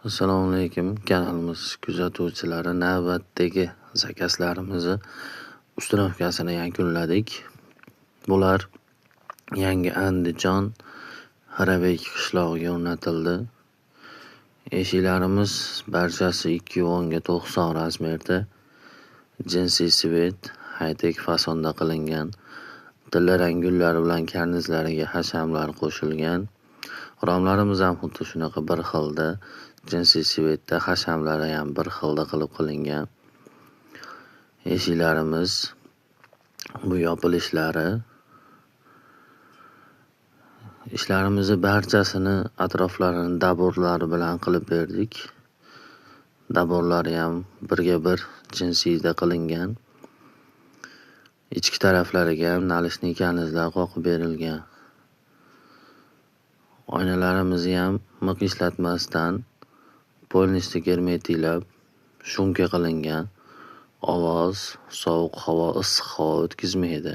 Assalomu alaykum, kanalimiz kuzatuvchilari, navbatdagi zakazlarimizni установкасini yakunladik. Bular yangi Andijon Xirabek qishlog'iga o'rnatildi. Eshiklarimiz barchasi 210 ga 90 razmerda, jinsiy svet, high-tech fasonda qilingan. Tillarang gullar bilan karnizlariga hashamlar qo'shilgan. Romlarimiz ham xuddi shunaqa bir xilda, jinsiy svetda, hashamlari ham bir xilda qilib qilingan. Eshiklarimiz bu yopilishlari. Ishlarimizni barchasini atroflarini daborlari bilan qilib berdik. Daborlari ham birga bir jinsiyda qilingan. Ichki taraflariga ham nalishniy karnizlar qoqib berilgan. Oynalarimizni ham miq ishlatmasdan polностью germetiklab shumka qilingan. Ovoz, sovuq havo, issiq havo o'tkazmaydi.